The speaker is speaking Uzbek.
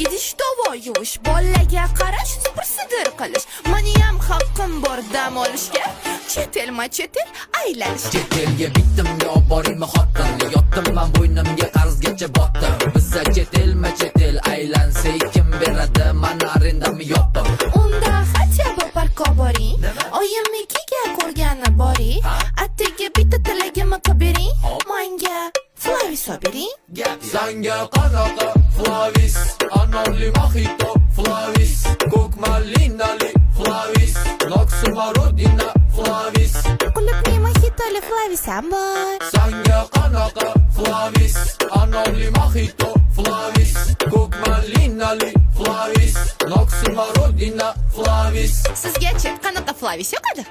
Idish tovoq yuvish, bolaga qarash, supur-sidir qilish. Meniyam haqqim bor dam olishga, chet elma chet el aylanishga. Chet elga bittimga olib boringmi xotinni? Yotdim man, bo'ynimga qarzgacha botdim. Biza chet elma chet el aylansak, kim beradi mani arendamni yopib? Unda хотя бы parkka boring. Oyimnikiga ko'rgani boring. Atigi bitta tilagimni qilib bering. Manga Flavis olib bering. Sanga qanaqa Flavis? Anorli mojito Flavis, ko'k malinali Flavis, nok смородина Flavis. Qulupli mojitoli Flavis ham bor. Sanga qanaqa Flavis? Anorli mojito Flavis, ko'k malinali Flavis, nok смородина Flavis. Sizgachi qanaqa Flavis yoqadi?